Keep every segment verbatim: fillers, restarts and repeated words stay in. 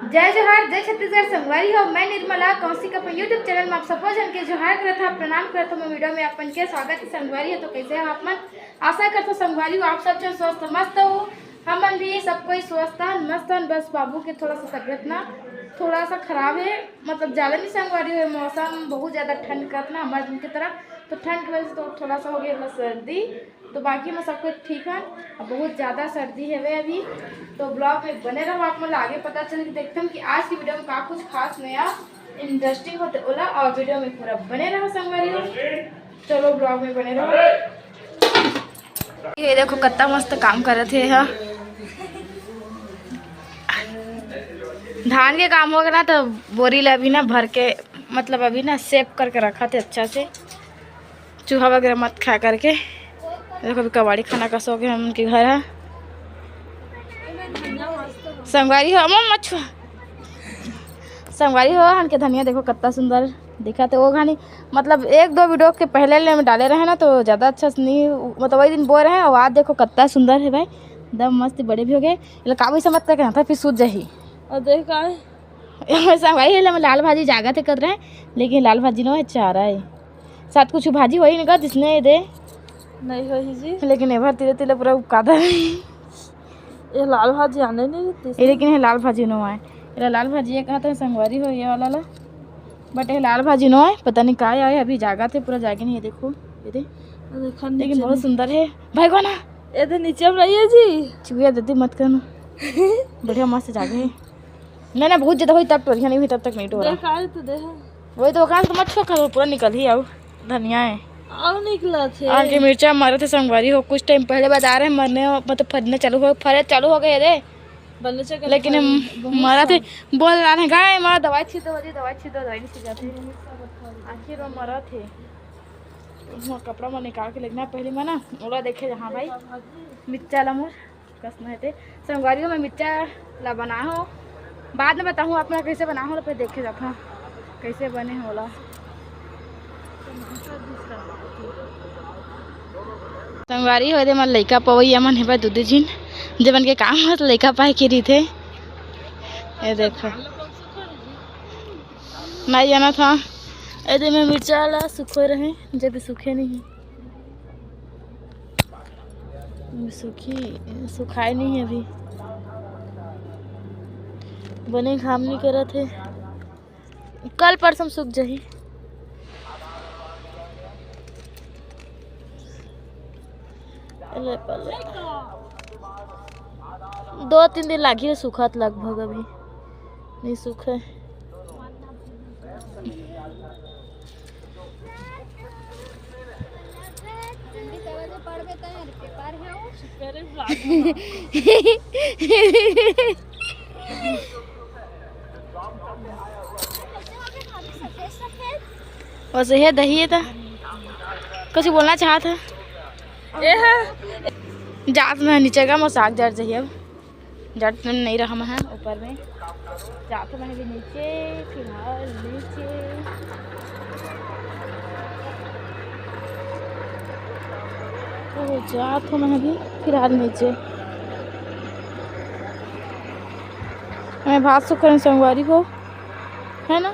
जय जोहार, जय छत्तीसगढ़ संगवारी हो। मैं निर्मला कौशिक अपन YouTube चैनल में आप सबो झन के जोहार करत हव, प्रणाम करत हव। मैं वीडियो में अपन के स्वागत हे संगवारी हो। तो कैसे हो आप मन? आशा करत हव संगवारी हो आप सब झन स्वस्थ मस्त हो। हमन भी सब कोई स्वस्थ हन, मस्त हन। बस बाबू के थोड़ा सा तबीयत ना थोड़ा सा खराब हे, मतलब ज्यादा नहीं संगवारी हो, मौसम बहुत ज्यादा ठंड करत ना हमारे दिन की तरफ, तो ठंड की वजह से तो थोड़ा सा हो गया सर्दी। तो बाकी में सब कुछ ठीक है। अब बहुत ज्यादा सर्दी हवे अभी। तो ब्लॉग में बने रहो, आप मन ला आगे पता चल के देखते हैं कि आज की वीडियो में का कुछ खास नया इंटरेस्टिंग होते ओला, और वीडियो में पूरा बने रहो संगवारी हो। चलो ब्लॉग में बने रहो। ये देखो कत्ता मस्त काम करत हे हा। धान के काम हो गया ना, तो बोरी ला अभी ना भर के, मतलब अभी ना सेफ करके रखा थे अच्छा से, चूहा वगैरह मत खा करके। देखो अभी कबाड़ी खाना कस हो गया हमन के घर हा। संगवारी हो, अम्मा मत छुआ। संगवारी हो, हमन के धनिया देखो कत्ता सुंदर दिखत हे। वो घनी मतलब एक दो वीडियो के पहले ले में डाले रहे ना, तो ज्यादा अच्छा से नहीं, मतलब वही दिन बोए रहे, और आज देखो कत्ता सुंदर हे भाई, एकदम मस्त बड़े भी हो गए। एला काबू से मत करके हाथ फिर सूज जाही। और देख का है? संगवारी हो, एला में लाल भाजी जागत हे कर रहे, लेकिन लाल भाजी नो है, चारा है। साथ कुछ भाजी होही ना का, जिसने दे। नहीं होही जी। लेकिन एभर तिले तिले पूरा उपकादा है। ये लाल भाजी आने नहीं देती। ये लेकिन ये लाल भाजी नो आए। ये लाल भाजी ये कहते हैं संगवारी हो ये वाला ला। बट ये लाल भाजी नो आए, पता नहीं का आए, अभी जागत हे, पूरा जागे नहीं है। देखो ये दे। देखो लेकिन नीचे बहुत नहीं। सुंदर है भाई को ना। ये दे नीचे में रहिए जी। चुहिया देती मत करना। बढ़िया मस्त जागे है। नहीं ना बहुत ज्यादा होई तब टोरिया नहीं हुई तब तक नहीं टोरा। देख आए तो देख। वही तो ओकरा से तो मत छो करो, पूरा निकल ही आओ। धनिया है। आओ निकला थे। आगे मिर्चा मारे थे संगवारी हो, कुछ टाइम पहले बता रहे मरने मतलब फरने चालू हो, फरे चालू हो गए रे। बल्ले चक्कर लेकिन हम फल बहुत मरा थे। सारे। बोल रहा है गाय मार दवाई छीट दो जी, दवाई छीट दो, दवाई नहीं छीट जाते। आखिर वो मरा थे। वो कपड़ा में निकाल के लेना पहले मैं ना ओला देखे जहाँ भाई मिर्चा ला मोर। कस नहीं ते संगवारी हो, मैं मिर्चा ला बना हो, बाद में बताहूँ आप मन कैसे बना हो, फिर देखे जाता कैसे बने होला। संगवारी हो दे मन लइका पवैया मन हे बा दू दू झिन, जेमन के काम बस लइका पाए के रहिथे। ये देखो। नहीं जानत हव। ए दे में मिर्चा ला सुखोए रहे, जब सूखे नहीं। सूखी, सुखाए नहीं है अभी। बने घाम नहीं करत हे। कल परसों सूख जाही। अले पले। दो तीन दिन लागही सूखत लगभग अभी। नहीं सूखे। वैसे हे दही हे त कुछ बोलना चाहत हे? ए हा। जात में नीचे का मोर साग जर जाही अब। जट नहीं रहा मैं ऊपर में। जात मैं भी नीचे, फिलहाल नीचे। तो जात हूँ मैं भी फिलहाल नीचे। मैं भात सुखन संगवारी हो, है ना?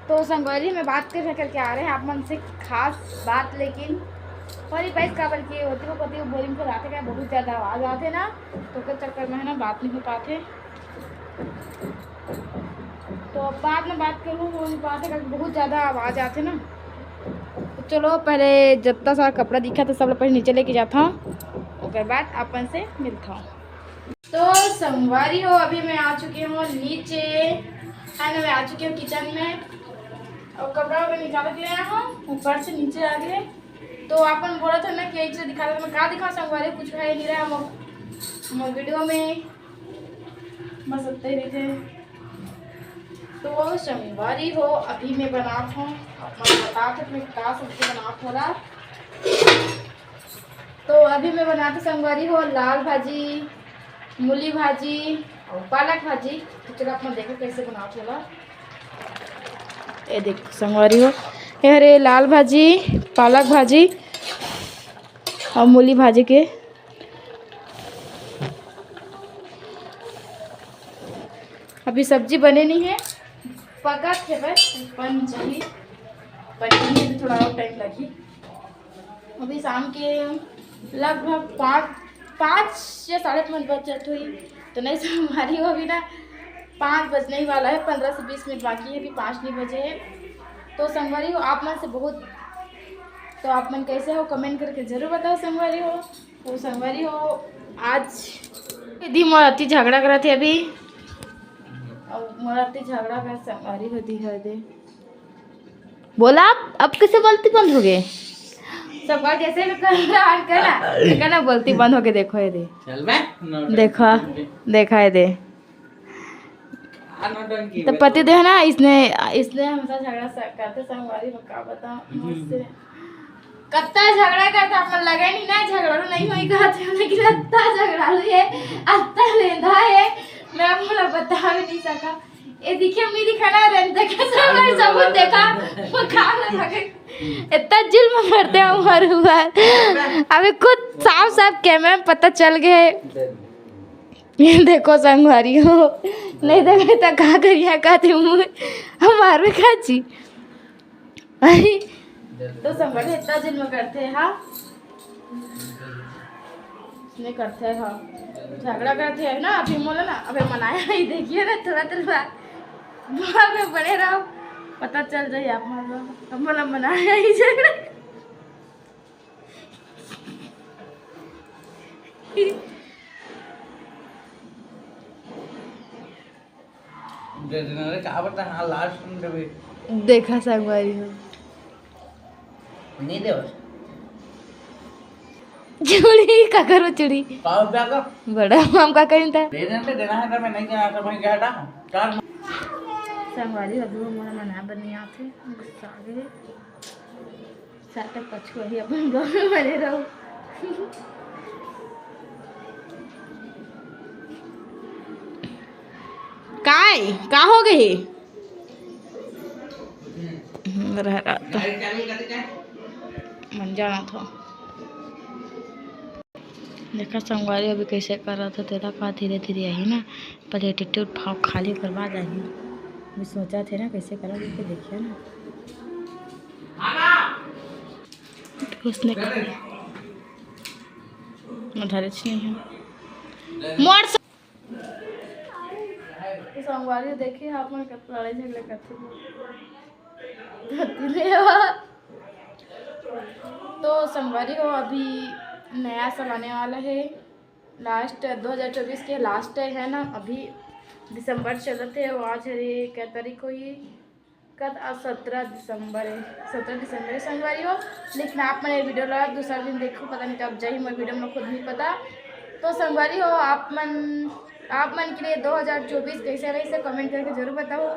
तो संगवारी में बात कर करके आ रहे हैं आप मन से खास बात, लेकिन फरी पाइस का बल्कि होती वो कती बोरिंग फैलाते क्या बहुत ज़्यादा आवाज़ आते ना, तो के चक्कर में है ना बात नहीं हो पाते। तो अब बाद में बात करूँ, वो नहीं पाते क्योंकि बहुत ज़्यादा आवाज़ आते ना। तो चलो पहले जितना सारा कपड़ा दिखा था सब पहले नीचे लेके जाता हूँ, ओकर बाद अपन से मिलता हूँ। तो संगवारी हो, अभी मैं आ चुकी हूँ नीचे, है ना, मैं आ चुकी हूँ किचन में। और कपड़ा वपड़ा निकाल के ले आया हूँ, ऊपर से नीचे आ गए। तो अपन बोला था ना कि एक से दिखा था, मैं का दिखा संगवारी, कुछ है नहीं रहा हम, हम वीडियो में बस इतने ही थे। तो संगवारी हो, अभी मैं बनात हूँ, अपन बतात हूँ मैं का सब्जी बनात हो रहा। तो अभी मैं बनात हूँ संगवारी हो लाल भाजी, मूली भाजी और पालक भाजी। तो चलो अपन देखो कैसे बनात होला। ये देखो संगवारी हो, ये हरे लाल भाजी, पालक भाजी और मूली भाजी के। अभी सब्जी बने नहीं है, पकत है बस, बन जाही। बने नहीं है तो थोड़ा और टाइम लगी। अभी शाम के लगभग पाँच, पाँच या साढ़े पाँच बज जात होही। तो नहीं, संगवारी हो, अभी ना पाँच बजने ही वाला है, पंद्रह से बीस मिनट बाकी है, अभी पाँच नहीं बजे है। तो संगवारी हो, आप मन से बहुत, तो आप मन कैसे हो, कमेंट करके जरूर बताओ संगवारी हो। तो संगवारी हो, आज दीदी मोर अति झगड़ा करत है अभी, और मोर अति झगड़ा कर संगवारी हो दी है दे। बोला आप, अब कैसे बोलती बंद हो गए? सब बात जैसे भी कर रहा है, कहना, कहना बोलती बंद हो गए, देखो ये दे। चल बे, नौटंकी देखो, बंद। देखा ये दे। आ, नौटंकी तो बंद। पति देव ना, इसने, इसने हमसे झगड़ा स-, करते संगवारी में का बताऊं, हम्म। मुझसे कत्ता झगड़ा करता, अपन लगे नहीं ना, झगड़ा नहीं होई कहते हैं, लेकिन अत्ता झगड़ा है, अत्ता लेंदा है, मैं आप लोग बता भी नहीं सका। ये देखिए, मेरी खड़ा रहे, देखा सब, सब देखा, वो खा रहा था। इतना जुल्म करते हैं हमारे ऊपर। अभी खुद साफ साफ कैमरा में पता चल गए। ये देखो संगवारी हो, नहीं देखे तो का करिया, का थे मुँह हमारे का जी। अरे, तो संगवारी इतना जुल्म करते हैं, हाँ? इसने करते हैं, हाँ। झगड़ा करते हैं ना, अभी मोला ना, अबे मनाया ही देखिए ना, थोड़ा देर बाद vlog में बने रहो, पता चल जाए आप मन लोग। अब मोला मनाया ही झगड़ा। दे देना रे, का बता, हाँ, last में देबे। देखा संगवारी हो। नहीं देवे। चूड़ी का करो चूड़ी? पाँच रुपया का। बड़ा हम का कहीं था। दे देना, देना है तो मैं नहीं देना तो मैं क्या था? चार संगवारी हो, दूर मोला मना बनी आथे, गुस्सा आ गए। साथ पछुआ ही अपन vlog में बने रहो। काय? का हो गए? हम्म, रह रहा तो। मन जाना था। देखा संगवारी अभी कैसे करत हो, तेला का धीरे धीरे आही ना, पहले attitude भाव खाली, ओकर बाद आही। अभी सोचा थे ना कैसे करब, तो देखिए ना। उसने उधारे नहीं है। मोर स- तो संगवारी देखिए, आप मन कत लड़ाई झगड़ा करते हो। धरती में हो। तो संगवारी हो, अभी नया साल आने वाला है, last दो हज़ार चौबीस के last है ना, अभी दिसंबर चलत है, वो आज है कै तारीख को ही, कत आज सत्रह दिसंबर है, सत्रह दिसंबर है संगवारी हो। लेकिन आप मन ये video ला दूसरा दिन देखो, पता नहीं कब जाही मोर video में खुद नहीं पता। तो संगवारी हो, आप मन, आप मन के लिए दो हज़ार चौबीस कैसे रही से comment करके जरूर बताओ।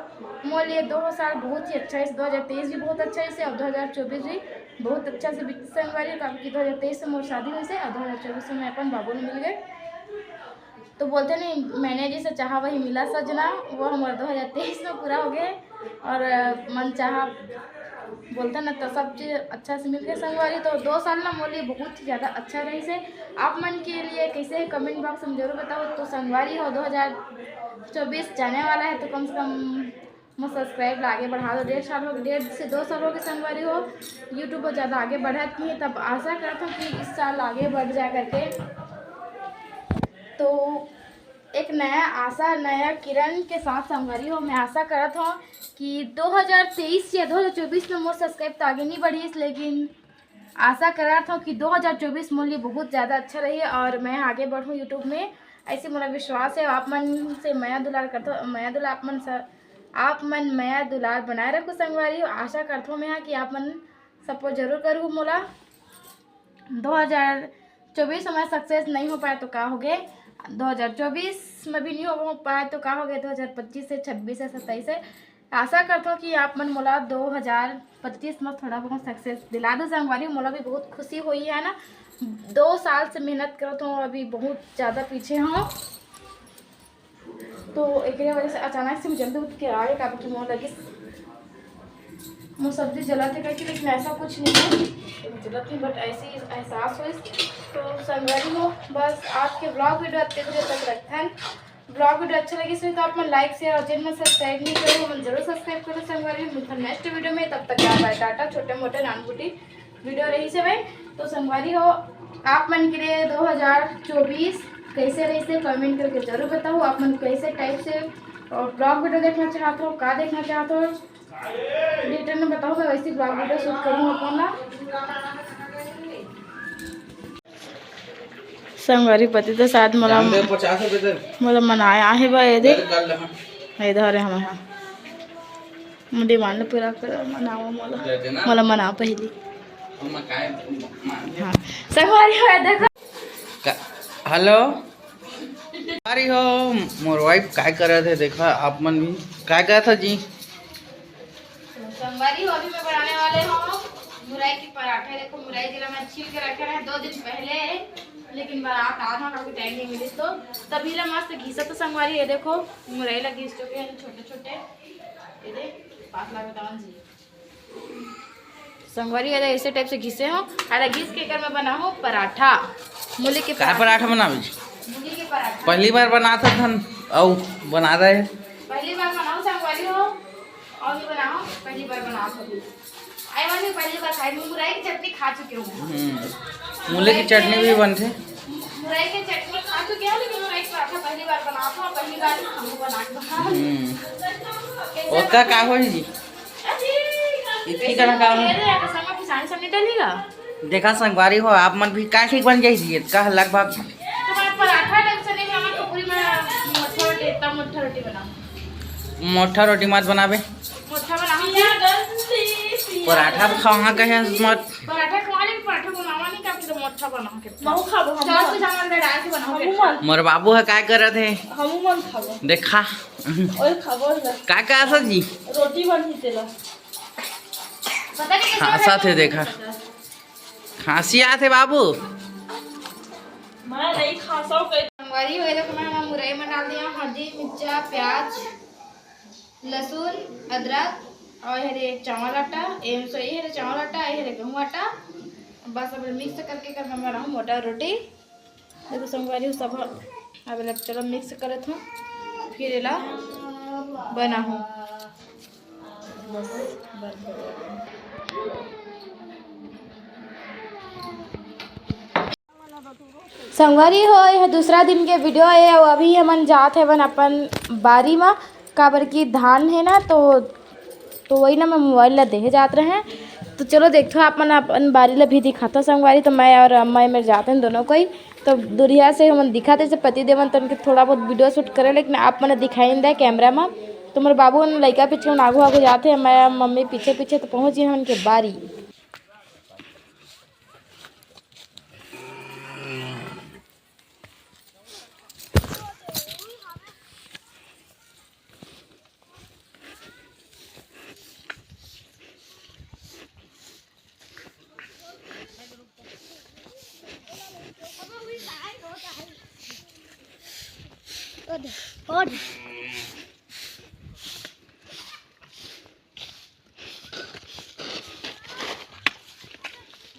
मोर लिए दो साल बहुत ही अच्छा है, दो हज़ार तेईस भी बहुत अच्छा है और दो हज़ार चौबीस भी बहुत अच्छा से बीत संगवारी हो, क्योंकि दो हज़ार तेईस से मोर शादी हुई से और दो हज़ार चौबीस में अपन बाबू ने मिल गए। तो बोलते नहीं, मैंने जिसे चाहा वही मिला सजना, वो हमारा दो हज़ार तेईस में पूरा हो गए और, अ, मन चाहा बोलते ना, तो सब चीज़ अच्छा से मिल गए संगवारी। तो दो साल ना मोर लिए बहुत ही ज़्यादा अच्छा रही से। आप मन के लिए कैसे है comment box में जरूर बताओ। तो संगवारी हो, दो हज़ार चौबीस जाने वाला है, तो कम से कम मोर subscribe ला आगे बढ़ा दो। डेढ़ साल हो गए, डेढ़ से दो साल हो गए संगवारी हो, YouTube बहुत ज़्यादा आगे बढ़त नहीं है, तब आशा करत हूँ कि इस साल आगे बढ़ जाए करके। तो एक नया आशा, नया किरण के साथ संगवारी हो, मैं आशा करत हूँ कि दो हज़ार तेईस या दो हज़ार चौबीस में मोर subscribe तो आगे नहीं बढ़ीस, लेकिन आशा करत हूँ कि दो हज़ार चौबीस मोर लिए बहुत ज़्यादा अच्छा रही और मैं आगे बढ़ूँ YouTube में, ऐसे मोला विश्वास है। आप मन से मया दुलार करत हूँ, मया दुलार आप मन से, आप मन मया दुलार बनाए रखो संगवारी हो। आशा करत हूँ मैं कि आप मन support जरूर करू मोला। दो हज़ार चौबीस में success नहीं हो पाए तो का हो गए, दो हज़ार चौबीस में भी नहीं हो पाए तो का हो गए, दो हज़ार पच्चीस से, छब्बीस से, सत्ताईस से। आशा करत हूँ कि आप मन मोला दो हज़ार पच्चीस में थोड़ा बहुत success दिला दो संगवारी, मोला भी बहुत खुशी होई है ना। दो साल से मेहनत करत हूँ, अभी बहुत ज़्यादा पीछे हूँ, तो एकरे वजह से अचानक से मैं जल्दी उठ के आ गए, काबर कि मोर लगे मोर सब्जी जलत है करके, लेकिन ऐसा कुछ नहीं है, जलत नहीं, but ऐसे ही एहसास हो। तो संगवारी हो, बस आज के vlog video अतके दूर तक रखथन। ब्लॉग वीडियो अच्छा लगिस होही तो आप मन लाइक, शेयर और जेन मन सब्सक्राइब नहीं करे, मन जरूर सब्सक्राइब करो संगवारी। मिलथन नेक्स्ट वीडियो में, तब तक बाय बाय, टाटा। छोटे मोटे नानकुटी वीडियो रहिस हे भाई। तो संगवारी हो, आप मन के लिए दो हज़ार चौबीस कैसे रहिस हे, कमेंट करके जरूर बताओ। आप मन कैसे टाइप से और ब्लॉग वीडियो देखना चाहते हो, का देखना चाहते हो, डिटेल में बताओ, मैं वैसे ब्लॉग वीडियो शूट करूँ अपन ला। संगवारी पति तो शायद मोला, जान दे, पचास रुपए दे। मोला मनाया आहे बा, ये दे। दे, डाल दे, हाँ। ये धरे हम, हाँ। मुझे मान पूरा कर, मनाओ मोला। दे देना। मोला मना पहली। हम काय मान। हाँ। संगवारी हो, देखो। का-, हेलो। अरे हो, मोर वाइफ काय करत हे, देखा आप मन भी। काय करत हे जी? संगवारी हो, अभी मैं बनाने वाले हूँ मुरई की पराठे। देखो, मुरई जेला मैं छील के रखे रहे दो दिन पहले, लेकिन बारात आना काफी टाइम नहीं मिली, तो तभी ला मस्त घिसा। तो संगवारी, ये देखो, मुरई ला घिस चुके हैं छोटे छोटे, ये दे, पास ला बताओ जी। संगवारी, ये ऐसे टाइप से घिसे हो, अरे घिस के एकर मैं बनाहूँ पराठा, मूली के का पराठा। पराठा बनावे जी? मूली के पराठा। पहली बार बनात हन, अउ बना रहे। पहली बार बनाओ संगवारी हो। और भी बनाओ, पहली बार बनाओ कभी। आई वाली पहली बार खाई, मैं मुरई की चटनी खा चुकी हूँ। हम्म। मूली की चटनी भी बनथे। मुरई की चटनी खा चुकी हूँ, लेकिन मुरई की पराठा पहली बार बनाओ, पहली बार हम बना के बना। हम्म। कैसे ओका का होही जी? अजी, इतनी कैसे करा का हो? ये रे, ऐसा में पिसानी सब नहीं डलेगा। देखा संगवारी हो, आप मन भी का ठीक बन जाही जी, का लगभग तुम्हारा पराठा टाइप से नहीं, हमारे टोकरी में मोटा रोटी, इतना मोटा रोटी बनाओ। मोटा रोटी मत बनाबे। मोटा बनाओ। पराठा खावा कहे मत। पराठा खवा ले, पराठा बनावा नहीं, काफी तो मोटा बनाओ के। महू खाबो, हम चार खाबो। सौ चावल में डाल के बनाओ हम के। मन। मोर बाबू ह काय करत हे? हम मन खाबो। देखा। ओए खाबो ना। का का आसा जी? रोटी बनही तेला। पता नहीं कैसे हाँ, साथ है देखा। खांसी आत हे बाबू। मैं नहीं खा सकते। संगवारी हो, ये देखो, मैं मुरई में डाल दिया हल्दी, मिर्चा, प्याज, लहसुन, अदरक और ये रे चावल आटा, एम सॉरी, ये रे चावल आटा, ये रे गेहूं आटा। बस अब मिक्स करके कर मैं बनाऊँ मोटा रोटी। देखो संगवारी हो, सब अब लग चलो मिक्स करत हूँ, फिर एला बनाहूँ। बस, बस। संगवारी हो, यह दूसरा दिन के वीडियो हे अउ अभी हमन जात हेवन अपन बारी म, काबर कि धान हे ना, तो, तो वही ना मैं मोबाइल ला देहे जात रहे। तो चलो देखथो, आप मन अपन बारी ला भी दिखाथो संगवारी। तो मैं और अम्मा एमेर जात हन दोनों कोई, तो दूरिहा से हमन दिखत हे, जैसे पति देवन तन के थोड़ा बहुत वीडियो शूट करे, लेकिन आप मन दिखाई नहीं दे कैमरा म। तो मोर बाबू मन लइका पीछे मन आगू आगू जात हे, मैं मम्मी पीछे पीछे, तो पहुँच गए हमन के बारी।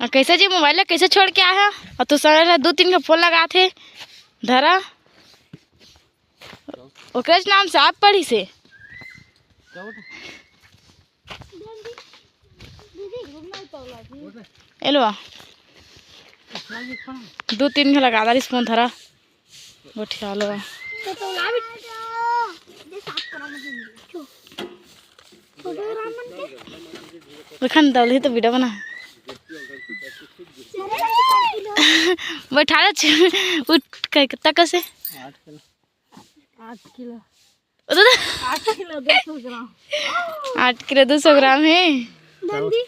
आ, कैसे जी मोबाइल ला कैसे छोड़ के आया? और तू सारा दो तीन का फोन लगात हे, धरा। ओकरेच नाम से आप पढ़ी से। एलवा। दो तीन घला गादा रिस फोन धरा। गोठियालो। एखन दौलही तो वीडियो बना। बैठा ले छु-, उठ के तक से। आठ किलो। ओ दादा। आठ किलो दो सौ ग्राम। आठ किलो दो सौ ग्राम हे। दंडी।